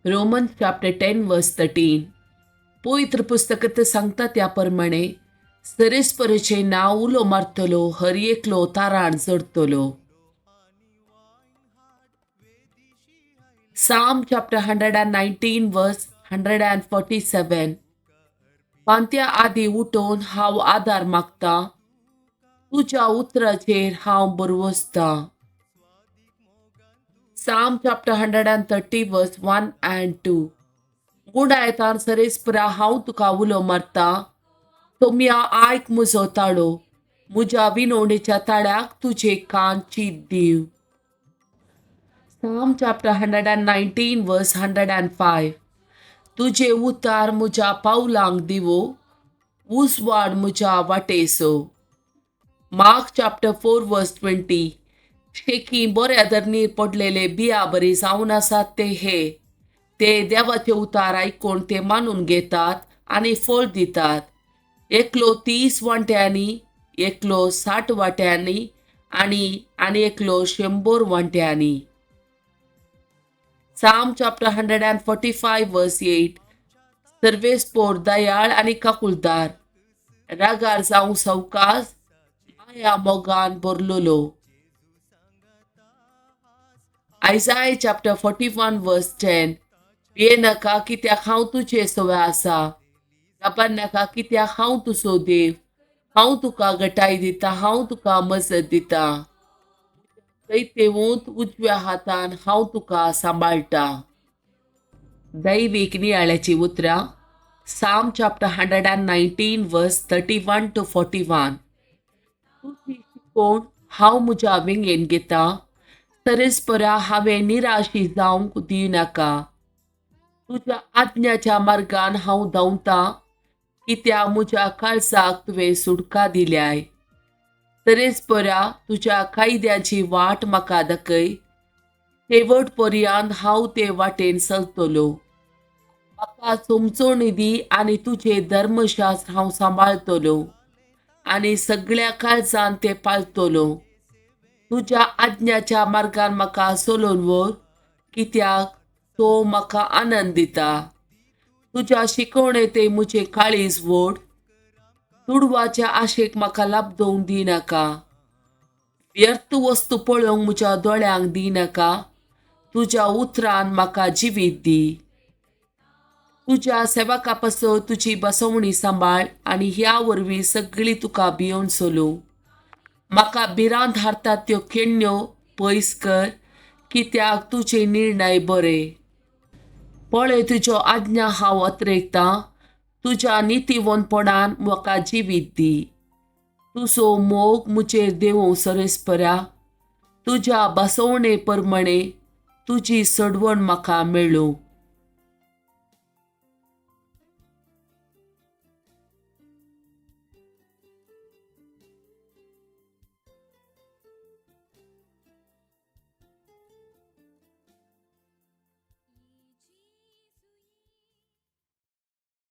Roman chapter 10 verse 13. पवित्र पुस्तकांत सांगता त्या प्रमाणे सरेस्परेचें नांव उलो मारतलो हर एकलो ताराण जडतलो. Psalm chapter 119 verse 147. पांत्या आदी उठोवन हांव आदार मागता, तुज्या उतराचेर हांव बरवसतां. Psalm chapter 130 verse 1 and 2. गुणायतान सरेस्परा हांव तुका उलो मारता, तोमया आयक म्हजो ताळो, म्हज्या विनवणेच्या ताळ्याक तुजे कान चीत दिव. Psalm chapter 119 verse 105. तुजे उतार म्हज्या पावलांक दिवो, उजवाड म्हज्या वाटेसो. Mark chapter 4 verse 20. शेकी बऱ्या धरणीर पडलेले बिया बरी जावन आसात ते हे, ते देवाचे उतार आयकून ते मानून घेतात आनी फळ दितात. एकलो 30 वांट्यांनी, एकलो 60 वांट्यांनी आनी आनी एकलो 100 वांट्यांनी. Psalm chapter 145 verse 8. सर्वेस्पोर दयाळ आनी काकुलदार, रागार जावं सवकास, माया मोगान भरलेलो. Isaiah chapter 41 verse 10. भिये नाका कित्याक हांव तुजे सवय आसा, घाबर नाका कित्याक हांव तुजो देव, हांव तुका गटाय दिता, हांव तुका मजत दिता, जैतेवंत उजव्या हातान हांव तुका सांबाळटा. दैवीक नियाळ्याची उतरां. Psalm chapter 119 verse 31 to 41. तुजी शिकवण हांव म्हज्या विंगेन घेता, सरेस्परा हांवें निराशी जावंक दिनाका. तुज्या आज्ञाच्या मार्गान हांव धांवता, कित्याक म्हज्या काळजाक तुवें सुटका दिल्याय. तरेस्परा तुज्या कायद्याची वाट म्हाका दाखय, शेवट पर्यंत हांव ते वाटेन चलतलो. म्हाका समजणी दी आनी तुजें धर्मशास्त्र हांव सांबाळतलो आनी सगळ्या काळजान तें पाळतलो. तुज्या आज्ञाच्या मार्गान म्हाका चलोवन व्हर, कित्याक तो म्हाका आनंद दिता. तुज्या शिकवणे ते म्हजें काळीज व्हड, दुडवाच्या आशेक म्हाका लाबदोवंक दिनाका. व्यर्थ वस्तू पळोवंक म्हज्या दोळ्यांक दिनाका, तुज्या उतरान म्हाका जिवीत दी. तुज्या सेवका पासत तुजी बसवणी सांबाळ आनी ह्या वरवीं सगळीं तुका भियोवन चलूं. म्हाका भिरांत हाडटात त्यो खेण्ण्यो पयस कर, कित्याक तुजे निर्णय बरे. पळय तुज्यो आज्ञा हांव अत्रेकतां, तुज्या नितीवंतपणान म्हाका जिवीत दी. तुजो मोग म्हजेर देवूंसरेस्परा, तुज्या बसवणे प्रमाणे तुजी सडवण म्हाका मेळूं.